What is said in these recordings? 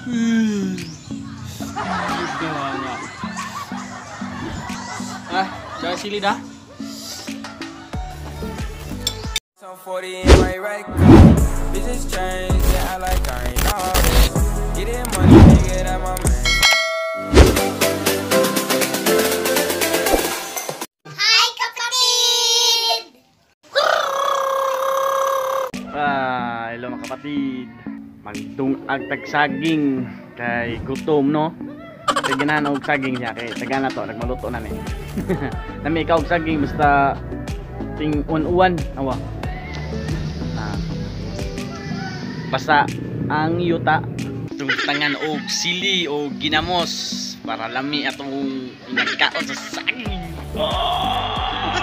Ah, jangan sili dah. Some 40 in my right cup. Bitches change, yeah, I like I ain't all this. Getting money, nigga, that my man. Hi, kapatid! Ah, hello mga kapatid. Magdungag tag saging kay gutom, no? Kay ganahan og saging siya kay tagana to, nagmaluto na ni. Nami ikaw og saging basta ting uwan-uwan, awa. Ah. Basta ang yuta tungtangan og sili o ginamos para lami atong inagkaon sa saging. Oh!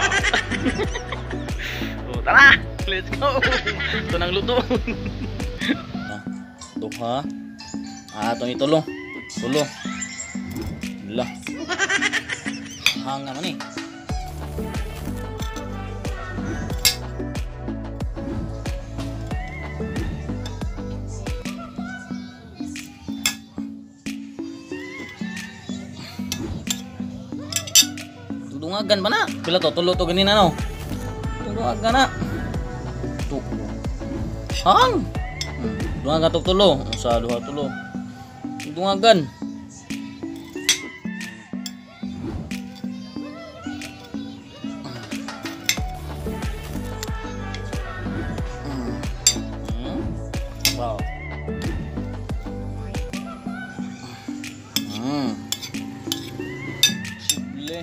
Oh, tara, let's go. Ito nang luto. Duha. Ah, ito ni tulo. Tulo. Lah. Hanga man eh. Tudungagan ba na? Pila to? Tulo to ganina no? Tudungagan na. Tulo. Hang! Dungagan to tulo. Usa, duha, tulo. Dungagan. Wow. Sibli.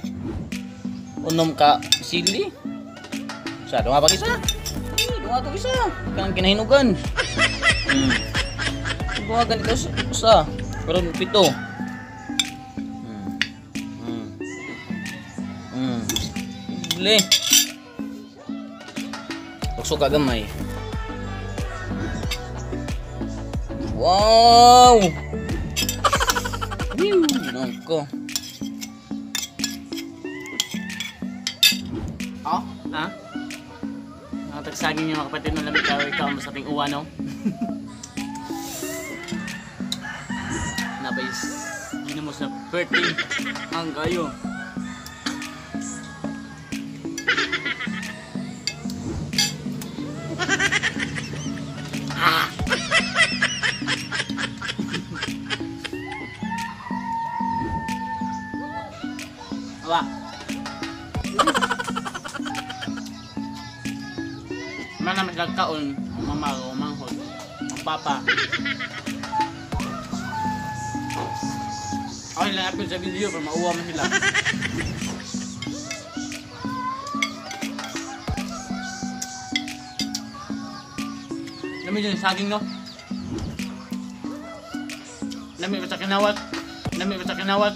Unom ka sili. Sa dunga pa isa. Dunga to isa. Kanang kinahinugan. Dunga ganito usa. Pero pito. Sibli. Tukso ka gamay. Wow! Whew! Nangko. Oh, ha? Mga tagsaging yung mga kapatid ng lamig kayo, ikaw mas ating uwa, no? Nabay, ginamos na 13 ang kayo. Ah! Awa. Mana mas nagkaon, ang mama o manghod, ang papa. Okay lang apil sa video pero mauwa man sila. Lami dyan saging, no? Lami ba sa kinawat? Lami ba sa kinawat?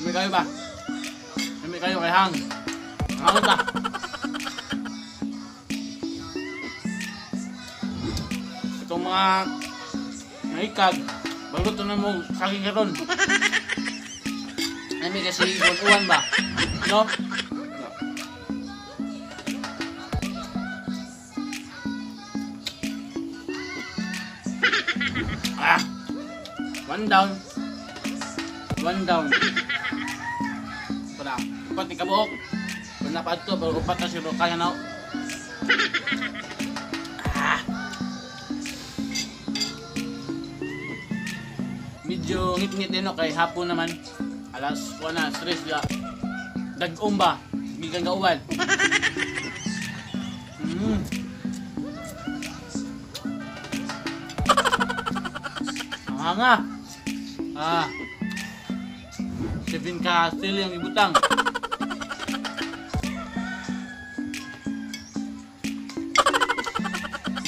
Lami kayo ba? Lami kayo kay Hang. Hangot na. Itong mga naikag, baluto na mo saging karon. Lami kasi uwan ba? No? Ah! One down. One down. Wala. Upat ni kabuok. Wala pa ato, pero upat na siguro kaya na. Ah! Medyo ngit-ngit din no, kay hapon naman. Alas 1 na, stress ga. Dag-om ba? Gikan gauban. Ang hanga. Ah. 7 ka sili ang ibutang.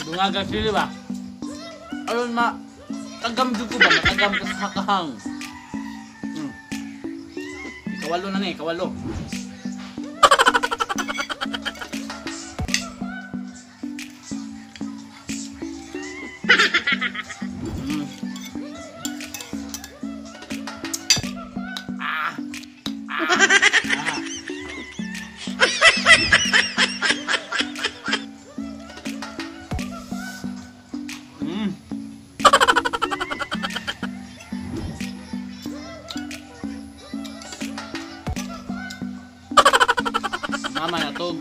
Dungaga sili ba? Aron ma tagam jud ko ba? Matagam ka sa kahang. Ikawalo na ni, ikawalo. Mama na to.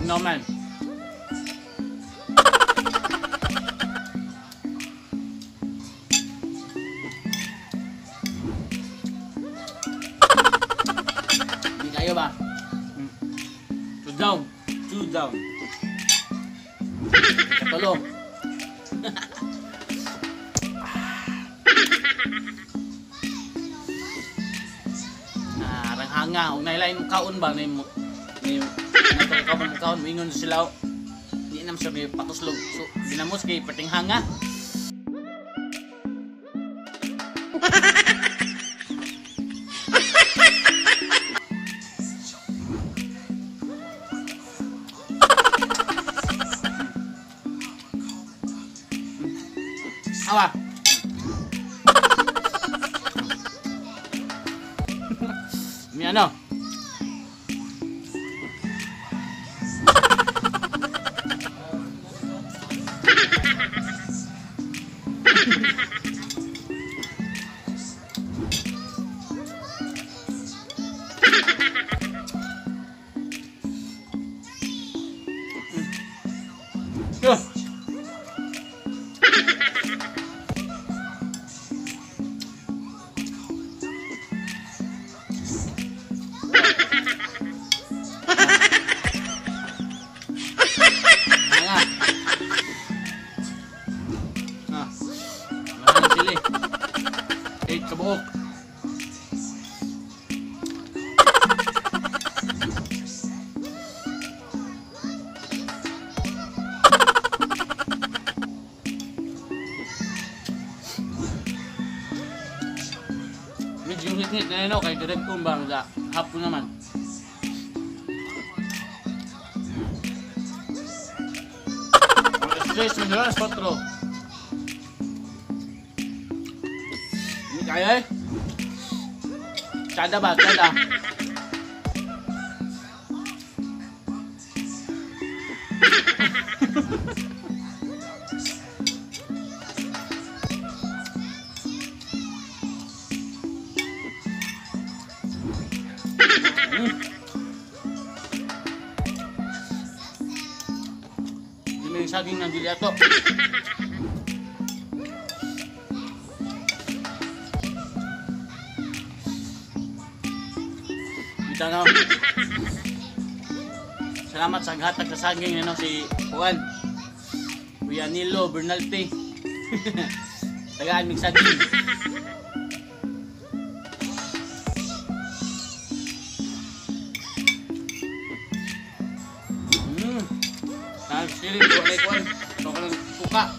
No man. Hindi kayo ba? Two down. Two down. Katulo. Ranghanga. Kung nailain kaon ba? Ni kaon moingon sila. Di nam sir ni patuslog. So ginamos kay perting hanga. Awa. Mi ano? Go. Kabuok. Medyo ngit-ngit na yun, kay direct kumbang sa hapon naman. Stress mo na, 4. Kaya eh? Tsada ba? Tsada. Hindi may saging ng dili ato. Ano? Salamat sa gatag sa saging ano, si Juan Kuya Nilo Bernalte. Tagaan mig saging. Sili kuan kuan suka.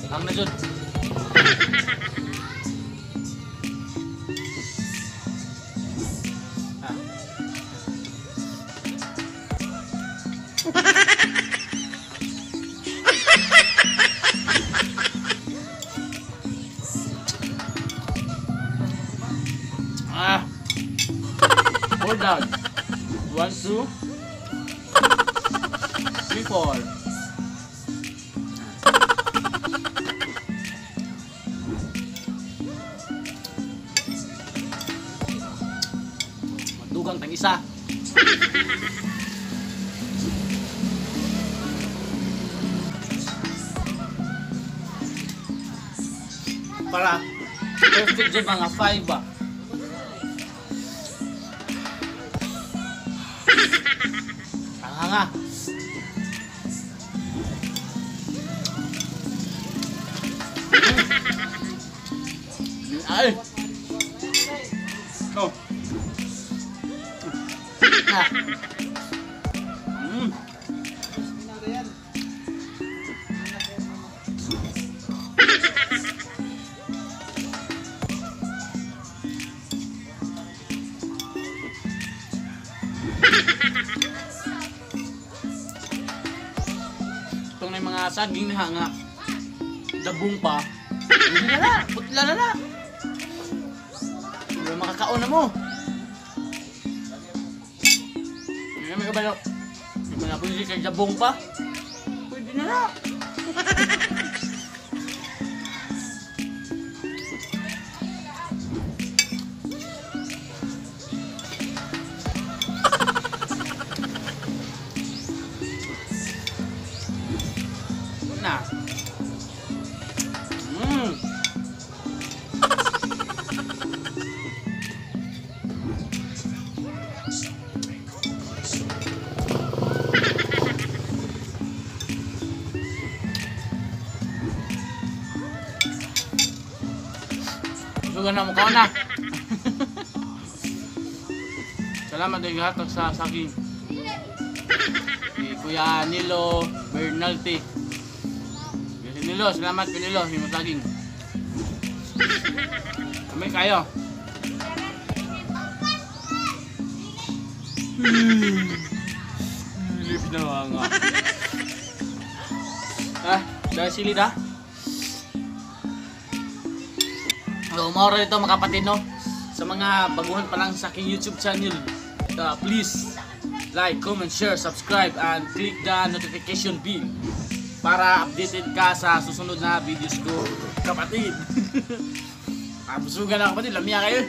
Hang na jud. Ah. 4 down. 1, 2, 3, 4. Dugang tang isa. Para perfect dyan mga 5 ba. Ang hanga. Ay. Oh. Ah. Itong na yung mga saging na hanga, dabong pa. Hindi na na, putla na na. Hindi makakaon na mo. Hindi na may kabalo. Hindi na pwede kay dabong pa. Pwede na na. Na. Sugan na mukha na. Salamat din hatag sa saging. Si Kuya Nilo Bernalti. Si Nilo, salamat Kuya Nilo, himo saging. Kami kayo. Lip na nga. Ah, dahil sili da. So, maura ito mga kapatid, no? Sa mga baguhan pa lang sa aking YouTube channel, please like, comment, share, subscribe, and click the notification bell para updated ka sa susunod na videos ko, kapatid. Busugan na kapatid, lamia kayo.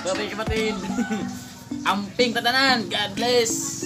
Bye-bye kapatid. Amping tatanan. God bless.